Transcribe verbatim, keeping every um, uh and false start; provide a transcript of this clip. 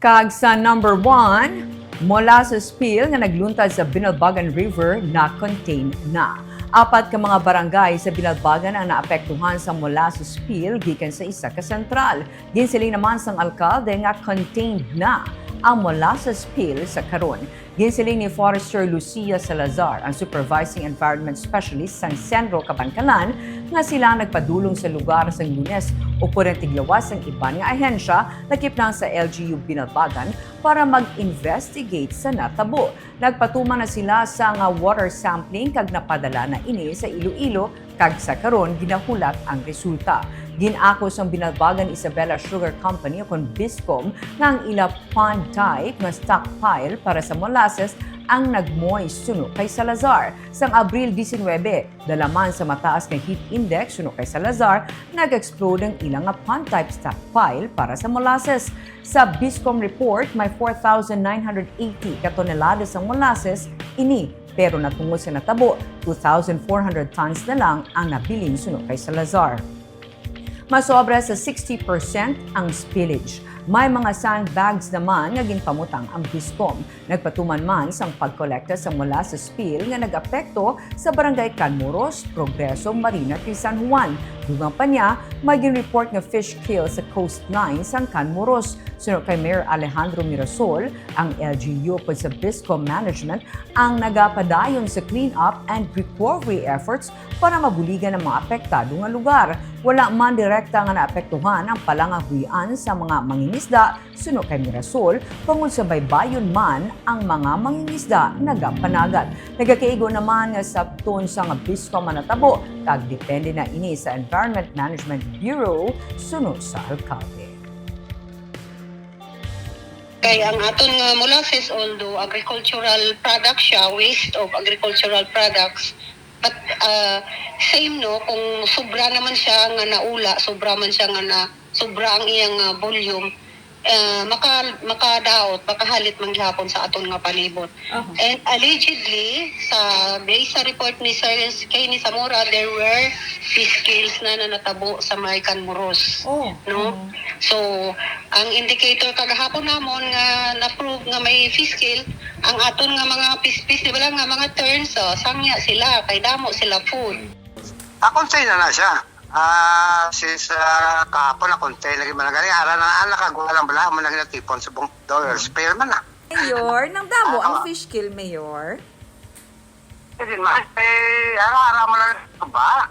Kag sa number one, molasses spill nga nagluntad sa Binalbagan River na-contain na. Apat ka mga barangay sa Binalbagan ang naapektuhan sa molasses spill gikan sa isa ka sentral. Ginsiling naman sang alkalde nga contained na ang molasses spill sa karon. Ginsiling ni Forester Lucia Salazar, ang Supervising Environment Specialist sang Senro Kabankalan, nga sila nagpadulong sa lugar sang Lunes upod ang tiglawas sang iban nga ahensya, lakip na sa L G U Binalbagan, para mag-investigate sa natabo. Nagpatuman na sila sang water sampling kag napadala na ini sa Iloilo, kag sa karon ginahulat ang resulta. Gin-akos ang Binalbagan Isabela Sugar Company, kon BISCOM, nga ang ila pond type nga stockpile para sa molasses ang nag-moist, suno kay Salazar. Sang Abril diecinuebe, dala man sa mataas nga heat index, suno kay Salazar, nag-explode ang ila nga pond type stockpile para sa molasses. Sa BISCOM report, may four thousand nine hundred eighty ka tonelada sang molasses ini, pero natungod sa natabo, two thousand four hundred tons na lang ang nabilin, suno kay Salazar. Masobra sa sixty percent ang spillage. May mga sandbags naman nga ginpamutang ang BISCOM. Nagpatuman man sang pagkolekta sa molasses spill nga nag-apekto sa Barangay Canmuros, Progreso, Marina, kag San Juan. Dugang pa niya, may gin-report nga fish kill sa coastline sang Canmuros. Suno kay Mayor Alejandro Mirasol, ang L G U upod sa BISCOM management ang nagapadayon sa clean-up and recovery efforts para mabuligan ang mga apektado nga lugar. Wala man direkta nga naapektuhan ang palangabuhian sa mga mangingisda, suno kay Mirasol, bangod sa baybayon man ang mga mangingisda nagapanagat. Nagakaigo naman nga sabton sang BISCOM ang natabo, kag depende na ini sa Environment Management Bureau, suno sa alkalde. Kay ang aton nga molasses, although agricultural product siya, waste of agricultural products, but, ah, same, no, kung sobra naman siya nga naula, sobra man siya nga na, sobra ang iyang, ah, volume, ah, maka-, makadaot, makahalit man gihapon sa aton nga palibot. Aha. And allegedly, sa, based sa report ni Sir Kenny Zamora, there were fish kills na, na natabo sa may Canmuros. Oh, no? Oh. So, ang indicator kagahapon namon nga na-prove nga may fish kill, ang aton nga mga pispis, di ba lang, nga mga terns, oh, sangya sila, kay damo sila food. Akong say na na siya. Ah, since, ah, kahapon, akong say lagi man gani, ara na, ah, nakagwa lang bala, mo lang natipon sa bung-, dollar, spare man na. Mayor, nang damo ang Ah. fish kill, Mayor? Hindi man, eh, ara-ara mo lang ba?